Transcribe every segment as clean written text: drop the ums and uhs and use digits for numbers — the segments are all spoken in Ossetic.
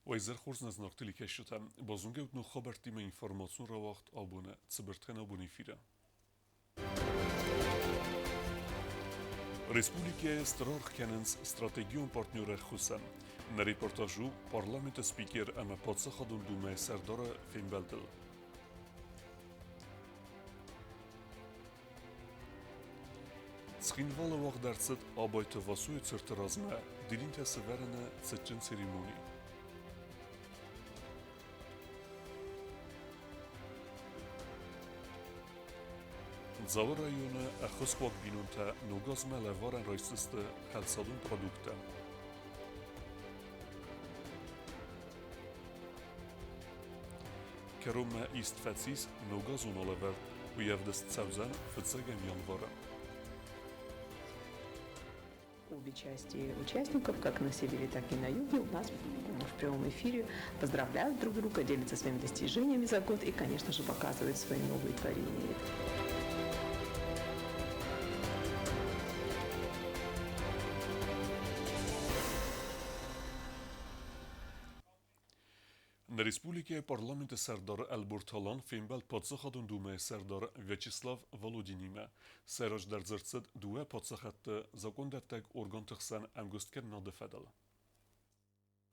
Уӕ изӕр хорз нӕ зынаргъ телекӕсджытӕ! Базонгӕ ут ног хабӕрттимӕ информацион рауагъд абоны цыбыртӕн абоны эфиры. Республикӕйы стыр аргъ кӕнынц стратегион партнеры ӕххуысӕн. Нӕ репортаж у парламенты спикер ӕмӕ Паддзахадон Думӕйы сӕрдары фембӕлдыл. Цхинвалы уагъд ӕрцыд Абайты Васойы цырты размӕ дидинтӕ сӕвӕрыны цытджын церемони. Дзауы районы ӕххуысхъуаг бинонтӕ ног азмӕ лӕварӕн райсдзысты хӕлцадон продукттӕ. Кӕронмӕ ист фӕцис ногазон алӕвӕрд, уый ӕвдыст цӕудзӕн фыццӕгӕм январы. Обе части участников, как на севере, так и на юге, у нас в прямом эфире поздравляют друг друга, делятся своими достижениями за год и, конечно же, показывают свои новые творения. Нӕ республикӕйы парламенты сӕрдар Ӕлборт Алан фембӕлд Паддзахадон Думӕйы сӕрдар Вячеслав Володинимӕ. Сӕ раздӕр дзырд цыд дыууӕ паддзахадты закъондӕттӕг органты хсӕн ӕмгуысткӕнынады фӕдыл.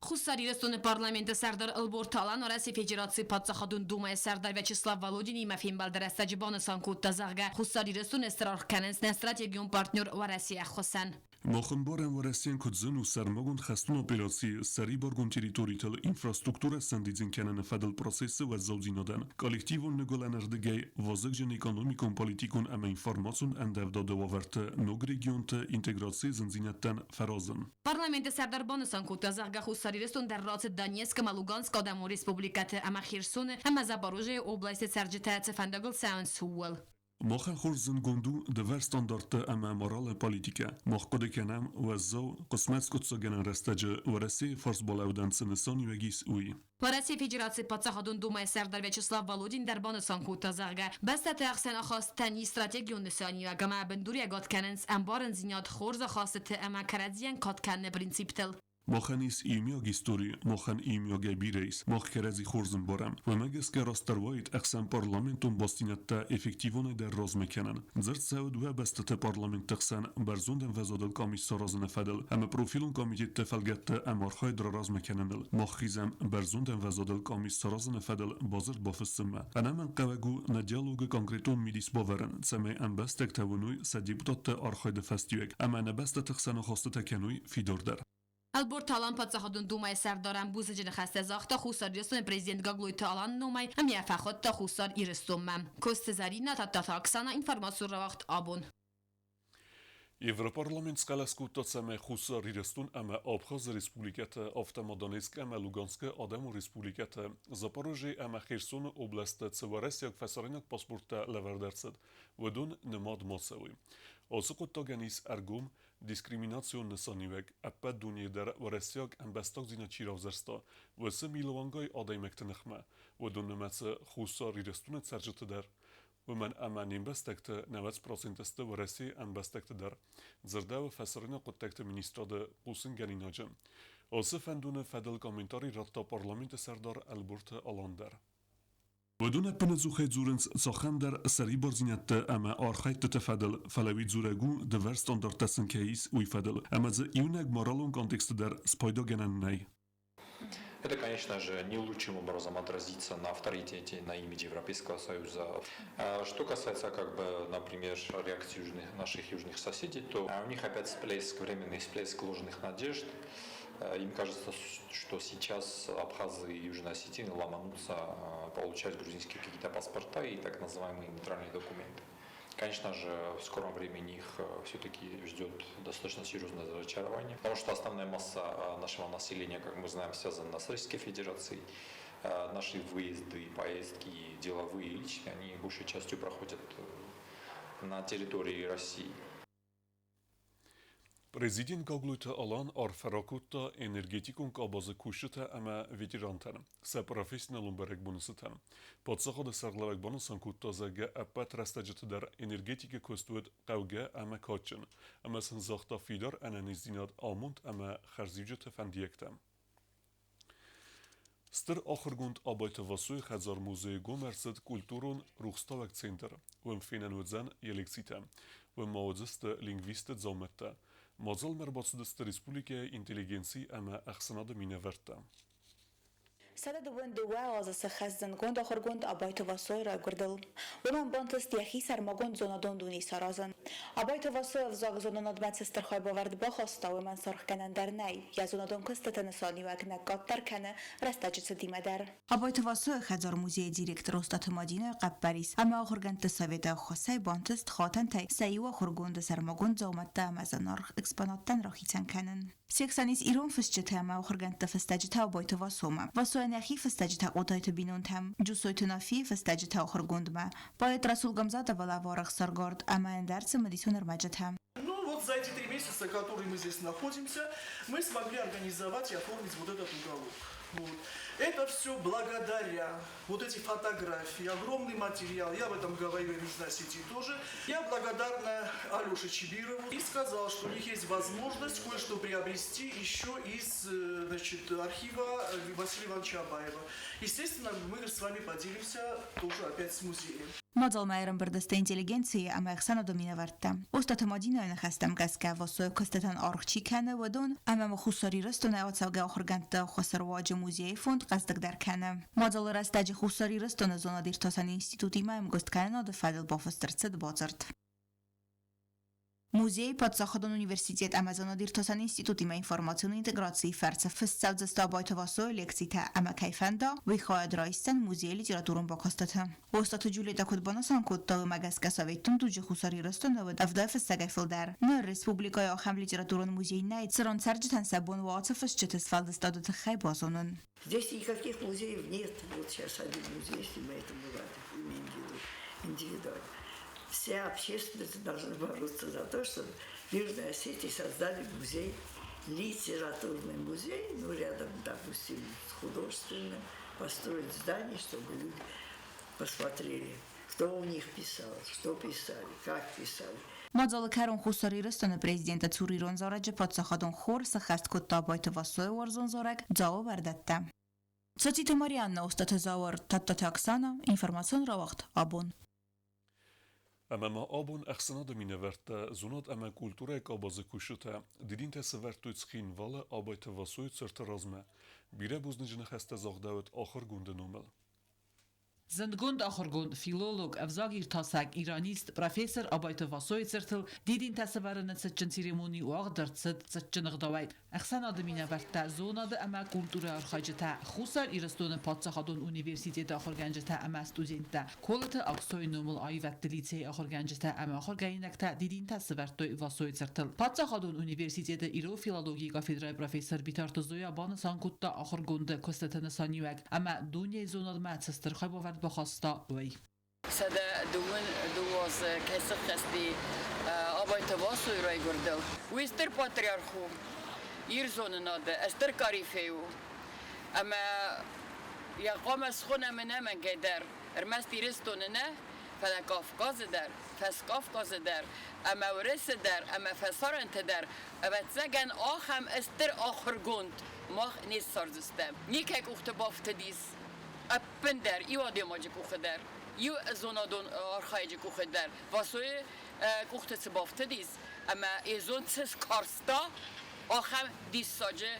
Хуссар Ирыстоны парламенты сӕрдар Ӕлборт Алан Уӕрӕсейы Федерацийы Паддзахадон Думӕйы сӕрдар Вячеслав Володинимӕ фембӕлды рӕстӕджы банысан кодта, зӕгъгӕ, Хуссар Ирыстоны стыр аргъ кӕнынц нӕ стратегион партнер Уӕрӕсейы ӕххуысӕн. Мах ӕмбарӕм Уӕрӕсейӕн куыд зын у сӕрмагонд хӕстон операцийы сӕрибаргонд территоритыл инфраструктурӕ сӕндидзын кӕныны фӕдыл процессы уӕззаудзинадӕн, коллективон ныгуылӕнӕрдыгӕй вазыгджын экономикон-политикон ӕмӕ информацион ӕндӕвдады уавӕрты ног регионты интеграцийы зындзинӕдтӕн фӕразын. Парламенты сӕрдар банысан кодта, зӕгъгӕ, Хуссар Ирыстон дӕр рацыд Донецк ӕмӕ Луганскы адӕмон республикӕты ӕмӕ Херсоны ӕмӕ Запорожьейы областы цӕрджытӕ цы фӕндагыл цӕуынц, ууыл. Махӕн хорз зындгонд у дывӕр стандарттӕ ӕмӕ моралы политикӕ. Мах хъуыды кӕнӕм, уӕззау, хъысмӕт скъуыддзаггӕнӕн рӕстӕджы Уӕрӕсейы фарсбалӕудӕн цы нысаниуӕг ис, уый. Уӕрӕсейы Федерацийы Паддзахадон Думӕйы сӕрдар Вячеслав Володин дӕр банысан кодта, зӕгъгӕ, бӕстӕты ӕхсӕн ахастытӕн ис стратегион нысаниуӕг ӕмӕ бындуриӕгад кӕнынц ӕмбарындзинад хорз ахастыты ӕмӕ кӕрӕдзийӕн кад кӕныны принциптыл. Махӕн ис иумиаг истори, махӕн иумиагӕй бирӕ ис, мах кӕрӕдзи хорз ӕмбарӕм. Уымӕ гӕсгӕ растдӕр уаид ӕхсӕнпарламентон бастдзинӕдтӕ эффективонӕй дӕр размӕ кӕнын. Дзырд цӕуы дыууӕ бӕстӕты парламентты хсӕн бӕрзонд ӕмвӕзадыл къамис саразыны фӕдыл ӕмӕ профилон комитетты фӕлгӕтты ӕмархайд раразмӕ кӕныныл. Мах хизӕм бӕрзонд ӕмвӕзадыл къамис саразыны фӕдыл бадзырд бафыссынмӕ. Ӕнӕмӕнгхъӕуӕг у нӕ диалогы конкретон мидис бавӕрын, цӕмӕй ӕмбӕстӕгтӕ уыной сӕ депутатты архайды фӕстиуӕг ӕмӕ нӕ бӕстӕты хсӕн ахастытӕ кӕной фидардӕр. Ӕлборт Алан Паддзахадон Думӕйы сӕрдарӕн бузныджы ныхӕстӕ загъта Хуссар Ирыстоны президент Гаглойты Аланы номӕй ӕмӕ йӕ фӕхуыдта Хуссар Ирыстонмӕ. Коцты Зӕринӕ, Тадтаты Оксана, информацион рауагъд абон. Европарламент схъӕлӕс кодта, цӕмӕй Хуссар Ирыстон ӕмӕ Абхазы республикӕты, афтӕ ма Донецк ӕмӕ Луганскы адӕмон республикӕты, Запорожьейы ӕмӕ Херсоны облӕстты цы уӕрӕсейаг фӕсарӕйнаг паспорттӕ лӕвӕрд ӕрцыд, уыдон нымад ма цӕуой. Ацы хъуыддагӕн ис ӕргом дискриминацион нысаниуӕг ӕппӕт дунейы дӕр уӕрӕсейаг ӕмбӕстагдзинад чи равзӕрста, уыцы милуангай адӕймӕгты ныхмӕ, уыдон нымӕцы Хуссар Ирыстоны цӕрджыты дӕр. Уымӕн ӕмӕ не мбӕстӕгты 90% сты Уӕрӕсейы ӕмбӕстӕгты дӕр, дзырдӕуы Фӕсарӕйнаг хъуыддӕгты министрады хъусынгӕнинаджы. Ацы фӕндоны фӕдыл комментари радта парламенты сӕрдар Ӕлборты Алан дӕр. Уыдон ӕппынӕдзухӕй дзурынц цахӕмдӕр сӕрибардзинӕдты ӕмӕ архӕйдтыты фӕдыл, фӕлӕ уый дзурӕг у, дывӕр стандарттӕ сын кӕй ис, уый фӕдыл, ӕмӕ дзы иунӕг моралон контексты дӕр спайдагӕнӕн нӕй. Это, конечно же, не лучшим образом отразится на авторитете, на имидже Европейского Союза. Что касается, как бы, например, реакции южных, наших южных соседей, то у них опять всплеск, временный всплеск ложных надежд. Им кажется, что сейчас абхазы и Южная Осетия ломанутся получать грузинские какие-то паспорта и так называемые нейтральные документы. Конечно же, в скором времени их все-таки ждет достаточно серьезное разочарование, потому что основная масса нашего населения, как мы знаем, связана с Российской Федерацией. Наши выезды, поездки, деловые и личные, они большей частью проходят на территории России. Президент Гаглойты Алан арфӕ ракодта энергетикон къабазы кусджытӕ ӕмӕ ветерантӕн сӕ профессионалон бӕрӕгбоны цытӕн. Паддзахады сӕргълӕууӕг банысан кодта, зӕгъгӕ, ӕппӕт рӕстӕджыты дӕр энергетикы куыст уыд хъӕугӕ ӕмӕ кадджын, ӕмӕ сын загъта фидар ӕнӕниздзинад, амонд ӕмӕ хӕрзиуджыты фӕндиӕгтӕ. Стыр ахуыргонд Абайты Васойы хӕдзар-музейы гом ӕрцыд культурон-рухстауӕг центр. Уым фенӕн уыдзӕн йӕ лекцитӕ. Уым ма уыдзысты лингвистты дзаумӕттӕ. Мадзалмӕ ӕрбацыдысты республикӕйы интеллигенци ӕмӕ ӕхсӕнады минӕвӕрттӕ. 122 азы сӕххӕст зындгонд ахуыргонд Абайты Васойы райгуырдыл. Уымӕн бантыст йӕхи сӕрмагонд зонадон дуне саразын. Абайты Васо ӕвзагзонынадмӕ цы стыр хайбавӕрд бахаста, уымӕн саргъгӕнӕн дӕр нӕй. Йӕ зонадон куыстыты нысаниуӕг нӕ къаддӕр кӕны рӕстӕджы цыдимӕ дӕр. Абайты Васойы хӕдзар-музейы директор Остъаты Мадинӕйы хъӕппӕрис ӕмӕ ахуыргӕндты советы ӕххуысӕй бантыст хатӕнтӕй сӕ иу ахуыргонды сӕрмагонд дзаумӕттӕ ӕмӕ зынаргъ экспонаттӕн рахицӕн кӕнын. Се хсӕн ис ирон фысджытӕ ӕмӕ ахуыргӕндты фыстӕджытӕ Абайты Васомӕ, Васойӕн йӕхи фыстӕджытӕ Хъотайты бинонтӕм, Джусойты Нафийы фыстӕджытӕ ахуыргондмӕ, поэт Расул Гамзатовы лӕвар ӕхсаргард ӕмӕ ӕндӕр цымыдисон ӕрмӕджытӕ. Ну вот за эти 3 месяца, которые мы здесь находимся, мы смогли организовать и оформить вот этот уголок. Вот. Это все благодаря вот эти фотографии, огромный материал, я об этом говорила в Южной Осетии тоже. Я благодарна Алёше Чибирову и сказал, что у них есть возможность кое-что приобрести еще из значит, архива Василия Ивановича Абаева. Естественно, мы с вами поделимся тоже опять с музеем. Мадзалмӕ ӕрӕмбырд сты интеллигенцийы ӕмӕ ӕхсӕнады минӕвӕрттӕ. Остъаты Мадинӕйы ныхӕстӕм гӕсгӕ, Васойы куыстытӕн аргъ чи кӕны, уыдон ӕмӕ ма Хуссар Ирыстоны ацӕугӕ ахуыргӕндты ӕххуысы руаджы музейы фонд хъӕздыгдӕр кӕны. Мадзалы рӕстӕджы Хуссар Ирыстоны зонад-иртасӕн институтимӕ ӕмгуысткӕнынады фӕдыл бафыст ӕрцыд бадзырд. Музейы паддзахадон университет ӕмӕ зонад-иртасӕн институтимӕ информацион интеграцийы фӕрцы фыст цӕудзысты Абайты Васойы лекцитӕ ӕмӕ кӕй фӕнда, уый хайад райсдзӕн музейы литературон бакастыты. Остъаты Джульеттӕ куыд банысан кодта, уымӕ гӕсгӕ советон дуджы Хуссар Ирыстоны уыд 70 фыссӕгӕй фылдӕр. Ныр республикӕйы ахӕм литературон музей нӕй, цыран цӕрджытӕн сӕ бон уа ацы фысджыты сфӕлдыстады тыххӕй базонын. Здесь никаких музеев нет. Вот сейчас один музей, если мы это имеем в виду, индивидуально. Вся общественность должна бороться за то, чтобы в Южной Осетии создали музей, литературный музей, ну, рядом, допустим, с художественным, построить здание, чтобы люди посмотрели, кто у них писал, что писали, как писали. Мадзалы кӕрон Хуссар Ирыстоны президенты цур ирон зарӕджы паддзахадон хор сӕххӕст кодта Абайты Васойы уарзон зарӕг «Дзауы уӕрдӕттӕ». Цоциты Марианна, Остъаты Зауыр, Тадтаты Оксана, информацион рауагъд «Абон». Ӕмӕ ма абон ӕхсӕнады минӕвӕрттӕ, зонад ӕмӕ культурӕйы къабазы кусджытӕ дидинтӕ сӕвӕрдтой Цхинвалы Абайты Васойы цырты размӕ. Бирӕ бузныджы ныхӕстӕ загъдӕуыд ахуыргонды номыл. Зындгонд ахуыргонд, филолог, ӕвзагиртасӕг, иранист, профессор Абайты Васойы цыртыл дидинтӕ сӕвӕрыны цытджын церемони уагъд ӕрцыд цытджын ӕгъдауӕй. Ӕхсӕнады минӕвӕрттӕ, зонады ӕмӕ культурӕйы архайджытӕ, Хуссар Ирыстоны паддзахадон университеты ахуыргӕнджытӕ ӕмӕ студенттӕ, Колыты Аксойы номыл аивӕдты лицейы ахуыргӕнджытӕ ӕмӕ ахуыргӕнинӕгтӕ дидинтӕ сӕвӕрдтой Васойы цыртыл. Паддзахадон университеты ирон филологийы кафедрӕйы профессор Битарты Зоя банысан кодта ахуыргонды куыстыты нысаниуӕг ӕмӕ дунейы зонадмӕ цы стыр хайбавӕрд бахаста, уый. 122 азы кӕй сыххӕсти Абайты Васойы райгуырдыл. Уый стыр патриарх у, ирзонынады стыр корифей у. Ӕмӕ йӕ хъуамӕ схонӕм ӕнӕмӕнгӕй дӕр, ӕрмӕст Ирыстоны нӕ, фӕлӕ Кавказы дӕр, Фӕскавказы дӕр, ӕмӕ Уырысы дӕр, ӕмӕ фӕсарӕнты дӕр. Ӕвӕццӕгӕн, ахӕм стыр ахуыргонд мах не ссардзыстӕм. Никӕй къухты бафтыдис ӕппындӕр, иу адӕймаджы къухы дӕр, иу зонадон архайӕджы къухы дӕр. Васойы къухты цы бафтыдис ӕмӕ йӕ зонд цы скарста, ахӕм диссаджы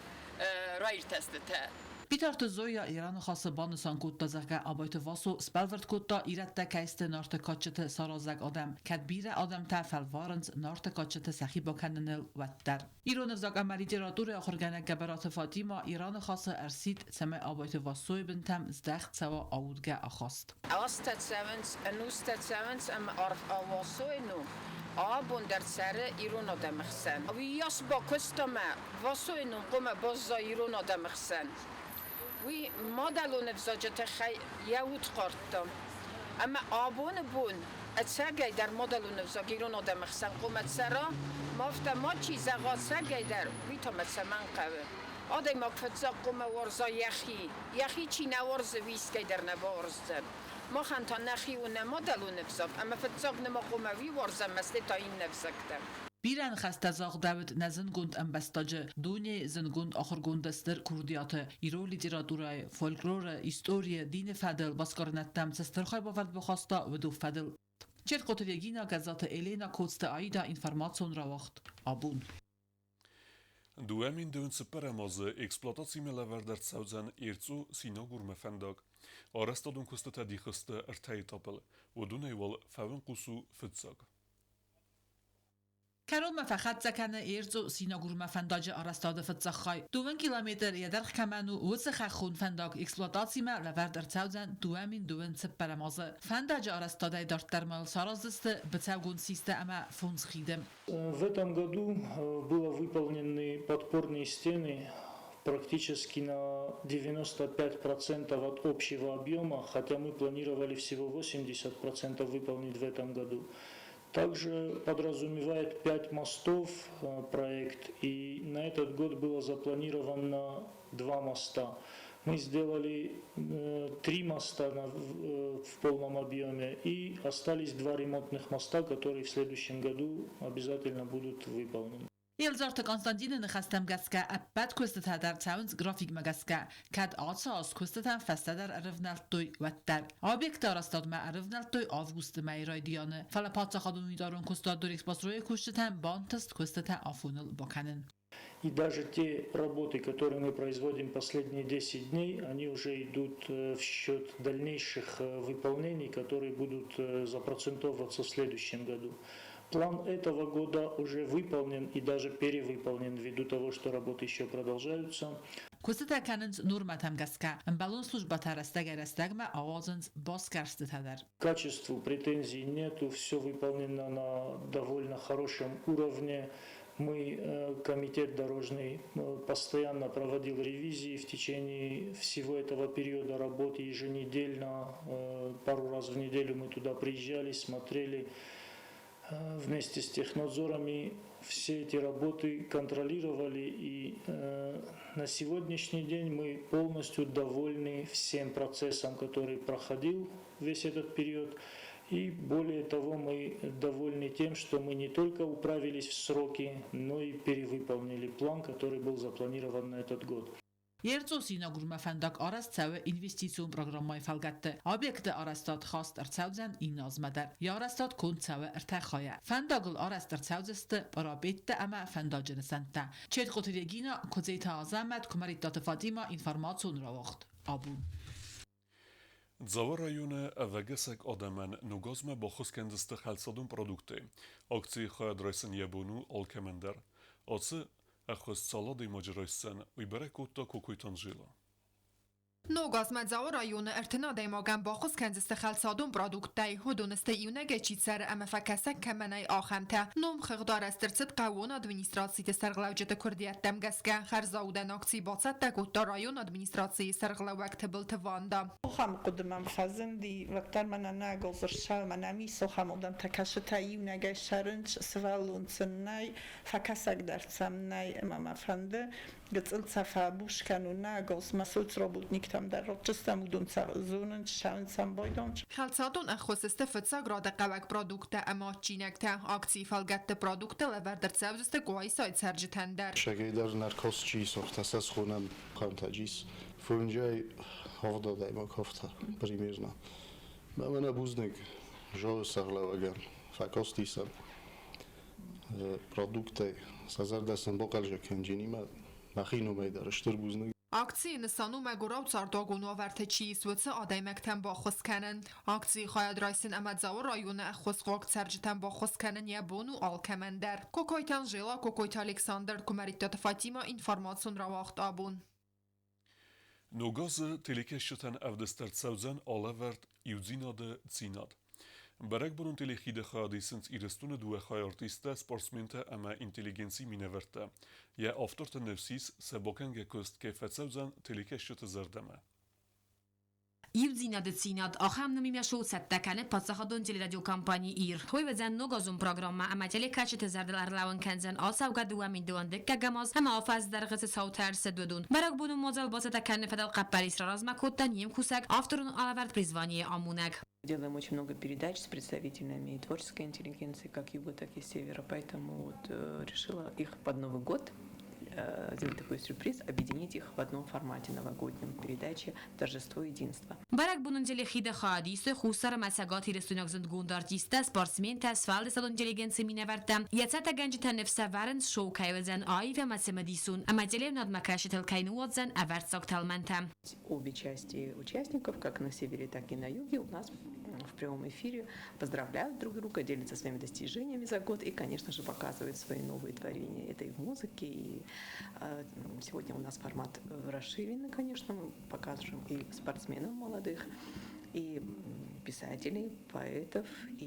раиртӕстытӕ. Битарты Зоя йӕ раныхасы банысан кодта, зӕгъгӕ, Абайты Васо сбӕлвырд кодта, ирӕттӕ кӕй сты Нарты кадджыты саразӕг адӕм, кӕд бирӕ адӕмтӕ фӕлварынц Нарты кадджыты сӕхи бакӕныныл, уӕддӕр. Ирон ӕвзаг ӕмӕ литературӕйы ахуыргӕнӕг Гӕбӕраты Фатимӕ йӕ раныхасы ӕрсидт, цӕмӕй Абайты Васойы бынтӕм здӕхт цӕуа аудгӕ ахаст. Азтӕ цӕуынц, ӕнустӕ цӕуынц ӕмӕ Васойы ном абон дӕр цӕры ирон адӕмы хсӕн. Уыйас бакуыста мӕ Васойы ном хъуамӕ баззайа ирон адӕмы хсӕн. Уый мадӕлон ӕвзаджы тыххӕй йӕ уд хъардта. Ӕмӕ абоны бон ӕцӕгӕй дӕр мадӕлон ӕвзаг ирон адӕмы хсӕн хъуамӕ цӕра, ма афтӕ мачи зӕгъа ӕцӕгӕй дӕр, уый та мӕ цӕмӕн хъӕуы. Адӕймаг фыццаг хъуамӕ уарза йӕхи. Йӕхи чи нӕ уарзы, уый искӕй дӕр нӕ бауарздзӕн. Махӕн та нӕхи у нӕ мадӕлон ӕвзаг, ӕмӕ фыццаг нӕма хъуамӕ уый уарзӕм, ӕмӕ стӕй та иннӕ ӕвзӕгтӕ. Бирӕ ныхӕстӕ загъдӕуыд нӕ зындгонд ӕмбӕстаджы, дунейы зындгонд ахуыргонды стыр курдиаты, ирон литературӕйы, фольклоры, историйы, дины фӕдыл басгарынӕдтӕм цы стыр хайбавӕрд бахаста, уыдон фӕдыл. Чертхъоты Регина, Гӕззаты Елена, Коцты Аида, информацион рауагъд «Абон». 2024 азы эксплуатацимӕ лӕвӕрд ӕрцӕудзӕн Ерцъо-Синагурмӕ фӕндаг. Арӕзтадон куыстытӕ дих сты ӕртӕ этапыл. Уыдонӕй уал фӕуынхъус у фыццаг. Кӕронмӕ фӕхӕццӕ кӕны Ерцъо-Синагурмӕ фӕндаджы арӕзтады фыццаг хай. Дыууын километр йӕ дӕргъ кӕмӕн у, уыцы хӕххон фӕндаг эксплуатацимӕ лӕвӕрд ӕрцӕудзӕн 2024 азы. Фӕндаджы арӕзтадӕй дарддӕр ма йыл сараздзысты быцӕугонд систӕ ӕмӕ фондз хиды. В этом году было выполнены подпорные стены практически на 95% от общего объема, хотя мы планировали всего 80% выполнить в этом году. Также подразумевает 5 мостов проект, и на этот год было запланировано 2 моста. Мы сделали 3 моста в полном объеме, и остались 2 ремонтных моста, которые в следующем году обязательно будут выполнены. Елдзарты Константины ныхӕстӕм гӕсгӕ ӕппӕт куыстытӕ дӕр цӕуынц графикмӕ гӕсгӕ, кӕд ацы аз куыстытӕм фӕстӕдӕр ӕрывнӕлдтой, уӕддӕр. Объекты арӕзтадмӕ ӕрывнӕлдтой августы мӕйы райдианы, фӕлӕ паддзахадон унитарон куыстуат Дорэкспострой-ы кусджытӕн бантыст куыстытӕ афоныл бакӕнын. И даже те работы, которые мы производим последние 10 дней, они уже идут в счет дальнейших выполнений, которые будут запроцентовываться в следующем году. План этого года уже выполнен и даже перевыполнен ввиду того, что работы еще продолжаются. Куыстытӕ кӕнынц нормӕтӕм гӕсгӕ, ӕмбӕлон службӕтӕ рӕстӕгӕй-рӕстӕгмӕ ауадзынц басгӕрстытӕ дӕр. Качеству претензий нету, все выполнено на довольно хорошем уровне. Мы, комитет дорожный, постоянно проводил ревизии в течение всего этого периода работы еженедельно, пару раз в неделю мы туда приезжали, смотрели вместе с технадзорами, все эти работы контролировали, и на сегодняшний день мы полностью довольны всем процессом, который проходил весь этот период. И более того, мы довольны тем, что мы не только управились в сроки, но и перевыполнили план, который был запланирован на этот год. Ерцъо-Синагурмӕ фӕндаг арӕзт цӕуы инвестицион программӕйы фӕлгӕтты. Объекты арӕзтад хаст ӕрцӕудзӕн иннӕ азмӕ дӕр. Йӕ арӕзтад конд цӕуы ӕртӕ хайӕ. Фӕндагыл арӕзт ӕрцӕудзысты парапеттӕ ӕмӕ фӕндаджы нысӕнттӕ. Четкъоты Регина, Куыдзеты Азӕмӕт, Куымӕридтаты Фатимӕ, информацион рауагъд «Абон». Дзауы районы ӕвӕгӕсӕг адӕмӕн ног азмӕ баххуыс кӕндзысты хӕлцадон продукттӕй. Акцийы хайад райсын йӕ бон у алкӕмӕн дӕр. Ацы ӕххуыс цал адӕймаджы райсдзӕн, уый бӕрӕг кодта Кокойты Анжела. Ног азмӕ Дзауы районы 30 адӕймагӕн баххуыс кӕндзысты хӕлцадон продукттӕй. Уыдон сты иунӕгӕй чи цӕры ӕмӕ фӕкӕсӕг кӕмӕ нӕй, ахӕмтӕ. Номхыгъд арӕзт ӕрцыд хъӕууон администрациты сӕргълӕуджыты куырдиӕттӕм гӕсгӕ. Хӕрзаудӕн акци бацӕттӕ кодта районы администрацийы сӕргълӕууӕг Тыбылты Ванда. Ахӕм хъуыды мӕм фӕзынди, уӕддӕр мӕнӕ нӕ Голдзырсау, мӕнӕ мисохӕм адӕмтӕ кӕсытӕ иунӕгӕй цӕрынц, сывӕллон сын нӕй, фӕкӕсӕг дӕр сӕм нӕй, ӕмӕ мӕ фӕнды гыццыл сӕ фӕбуз кӕнун нӕ Голсмӕ соцработниктӕм дӕр ротчыстӕм, уыдон сӕ зонынц, ссӕуынц сӕм байдон. Хӕлцадон ӕххуыс сты фыццаг рады хъӕуӕг продукттӕ ӕмӕ адджинӕгтӕ. Акцийы фӕлгӕтты продукттӕ лӕвӕрд ӕрцӕудзысты Къуайсайы цӕрджытӕн дӕр. Сӕгӕй дӕр наркоз чи сохтӕ сӕ схонӕм хъантаджис. Фунджай авд адӕймаг афтӕ примерно. Мӕнӕ бузныг зоны сӕргълӕууӕгӕн фӕкастисӕн продукттӕй сӕ зӕрдӕ сын бахъӕлдзӕг кӕнджынимӕ мӕхи номӕй дӕр стыр бузныг. Акцийы нысан у мӕгуырау цардуагон уавӕрты чи ис, уыцы адӕймӕгтӕн баххуыс кӕнын. Акцийы хайад райсын ӕмӕ Дзауы районы ӕххуысхъуаг цӕрджытӕн баххуыс кӕнын йӕ бон у алкӕмӕн дӕр. Кокойты Анжела, Кокойты Александр, Куымӕридтаты Фатимӕ, информацион рауагъд «Абон». Ног азы телекӕсджытӕн ӕвдыст ӕрцӕудзӕн алӕвӕрд «Иудзинады цинад». Бӕрӕгбонон телехиды хайад исынц Ирыстоны дыууӕ хайы артисттӕ, спортсментӕ ӕмӕ интеллигенцийы минӕвӕрттӕ. Йӕ авторты ныфс ис, сӕ бакӕнгӕ куыст кӕй фӕцӕудзӕн телекӕсджыты зӕрдӕмӕ. Иудзинады цинад ахӕм номимӕ шоу цӕттӕ кӕны паддзахадон телерадиокомпани «Ир». Уый уыдзӕн ногазон программӕ ӕмӕ телекӕсджыты зӕрдыл ӕрлӕууын кӕндзӕн ацӕугӕ 2012 аз ӕмӕ афӕдзы дӕргъы цы цаутӕ ӕрцыд, уыдон. Бӕрӕгбонон мадзал бацӕттӕ кӕныны фӕдыл хъӕппӕрис раразмӕ кодта не мкусӕг, авторон алӕвӕрд «Призвание» амонӕг. Делаем очень много передач с представителями творческой интеллигенции, как юга, так и севера. Поэтому вот решила их под Новый год сделать такой сюрприз, объединить их в одном формате новогоднем передаче «Торжество единства». Бӕрӕгбонон телехиды хайад исой Хуссар ӕмӕ цӕгатирыстойнаг зындгонд артисттӕ, спортсментӕ, сфӕлдыстадон интеллигенцийы минӕвӕрттӕ. Йӕ цӕттӕгӕнджытӕ ныфс ӕвӕрынц, шоу кӕй уыдзӕн аив ӕмӕ цымыдисон, ӕмӕ телеуынадмӕ кӕсджытыл кӕй ныууадздзӕн ӕвӕрццаг тӕлмӕнтӕ. Обе части участников, как на севере, так и на юге, у нас в прямом эфире поздравляют друг друга, делятся своими достижениями за год и, конечно же, показывают свои новые творения. Это и в музыке, и сегодня у нас формат расширенный, конечно, мы покажем и спортсменов молодых, и писателей, поэтов, и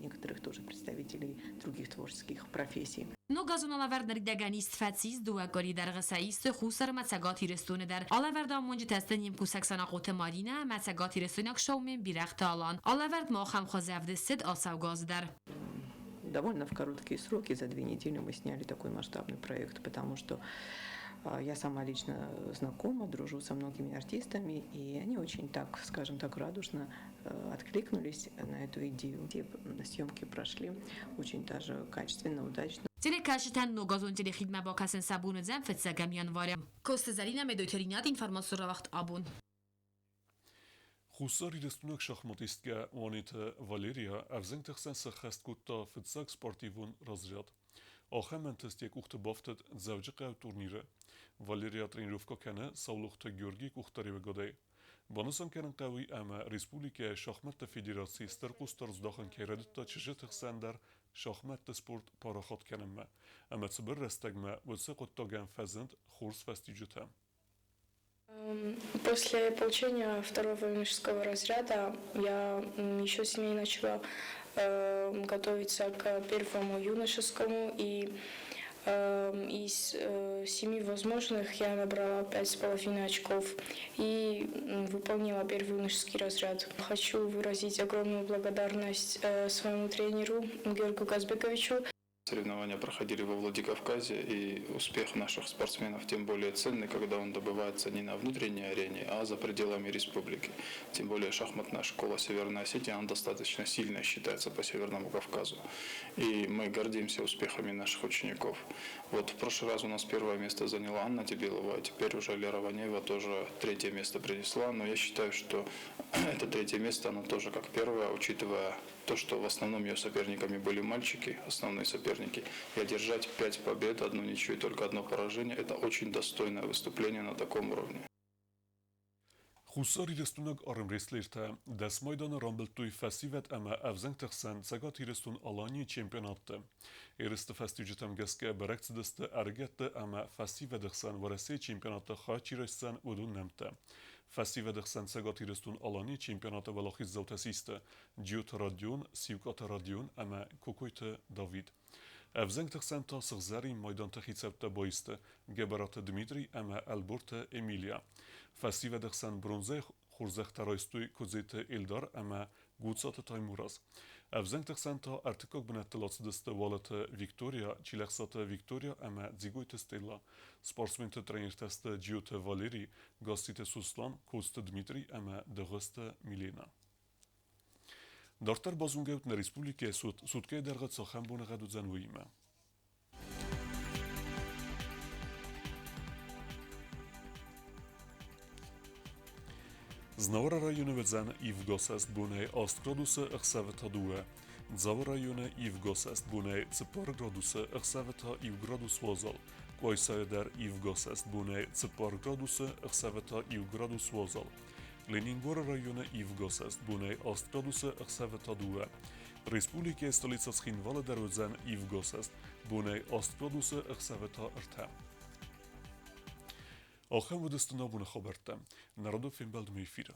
некоторых тоже представителей других творческих профессий. Ногазон алӕвӕрд ныридӕгӕн ист фӕцис, 2 къуыри дӕргъы сӕ исты Хуссар ӕмӕ Цӕгат Ирыстоны дӕр. Алӕвӕрды амонджытӕ сты не мкусӕг Санахъоты Маринӕ ӕмӕ цӕгатирыстойнаг шоумен Бирӕгъты Алан. Алӕвӕрд ма ахӕм хуызы ӕвдыст цыд ацӕугӕ азы дӕр. Довольно в короткие сроки, за 2 недели мы сняли такой масштабный проект, потому что я сама лично знакома, дружу со многими артистами, и они очень так, скажем так, радушно откликнулись на эту идею. Те съемки прошли очень даже качественно, удачно. Телекӕсджытӕн ногазон телехидмӕ бакӕсын сӕ бон уыдзӕн 1 январы. Коцты Зӕринӕ, Медойты Ринат, информацион рауагъд «Абон». Хуссарирыстойнаг шахматисткӕ Уаниты Валерия ӕвзӕнгты хсӕн сӕххӕст кодта фыццаг спортивон разряд. Ахӕм ӕнтыст йӕ къухты бафтыд Дзӕуджыхъӕуы турниры. Валерия тренировкӕ кӕны Саулохты Георгийы къухдариуӕгадӕй. Банысан кӕнын хъӕуы ӕмӕ республикӕйы шахмӕтты федерацийы стыр хъусдард здахын кӕй райдыдта чызджыты хсӕн дӕр шахмӕтты спорт парахат кӕнынмӕ. Ӕмӕ цыбыр рӕстӕгмӕ уыцы хъуыддагӕн фӕзынд хорз фӕстиуджытӕ. После получения второго юношеского разряда я еще сильнее начала готовиться к первому юношескому, и из семи возможных я набрала 5,5 очков и выполнила первый юношеский разряд. Хочу выразить огромную благодарность своему тренеру Георгию Казбековичу. Соревнования проходили во Владикавказе, и успех наших спортсменов тем более ценный, когда он добывается не на внутренней арене, а за пределами республики. Тем более шахматная школа Северной Осетии, она достаточно сильная считается по Северному Кавказу. И мы гордимся успехами наших учеников. Вот в прошлый раз у нас первое место заняла Анна Тибилова, а теперь уже Лера Ванеева тоже третье место принесла. Но я считаю, что это третье место, оно тоже как первое, учитывая то, что в основном ее соперниками были мальчики, основные соперники. И одержать пять побед, одну ничью и только одно поражение – это очень достойное выступление на таком уровне. Хуссарирыстойнаг армрестлертӕ 10 майданы рамбылдтой фӕсивӕд ӕмӕ ӕвзӕнгты хсӕн Цӕгат Ирыстон-Аланийы чемпионатты. Ерысты фӕстиуджытӕм гӕсгӕ бӕрӕг цыдысты ӕрыгӕтты ӕмӕ фӕсивӕды хсӕн Уӕрӕсейы чемпионаты хайад чи райсдзӕн, уыдон нӕмттӕ. Фӕсивӕды хсӕн Цӕгат Ирыстон-Аланийы чемпионаты уӕлахиздзаутӕ систы Джиоты Родион, Сиукъаты Родион ӕмӕ Кокойты Давид. Ӕвзӕнгты хсӕн та сыгъзӕрин майданты хицӕуттӕ баисты Гӕбӕраты Дмитрий ӕмӕ Ӕлборты Эмилия. Фӕсивӕды хсӕн бронзӕйы хорзӕхтӕ райстой Куыдзеты Элдар ӕмӕ Гуцаты Таймураз. Ӕвзӕнгты хсӕн та ӕртыккаг бынӕттыл ацыдысты Уалыты Виктория, Чилӕхсаты Виктория ӕмӕ Дзигойты Стелла. Спортсменты тренертӕ сты Джиоты Валерий, Гасситы Суслан, Коцты Дмитрий ӕмӕ Дыгъуызты Милена. Дарддӕр базонгӕ ут нӕ республикӕйы суткӕйы дӕргъы цахӕм боныгъӕд уыдзӕн, уыимӕ. Знауыры районы уыдзӕн ивгӕсӕст бонӕй 8 градусы, ӕхсӕвы та 2. Дзауы районы ивгӕсӕст бонӕй 4 градусы, ӕхсӕвы та 1 градус уазал. Къуайсайы дӕр ивгӕсӕст бонӕй 4 градусы, ӕхсӕвы та 1 градус уазал. Ленингоры районы ивгӕсӕст бонӕй 8 градусы, ӕхсӕвы та 2. Республикӕйы столицӕ Цхинвалы дӕр уыдзӕн ивгӕсӕст бонӕй 8 градусы, ӕхсӕвы та 3. Ахӕм уыдысты нӕ абоны хабӕрттӕ. Нӕ радон фембӕлдмӕ эфиры.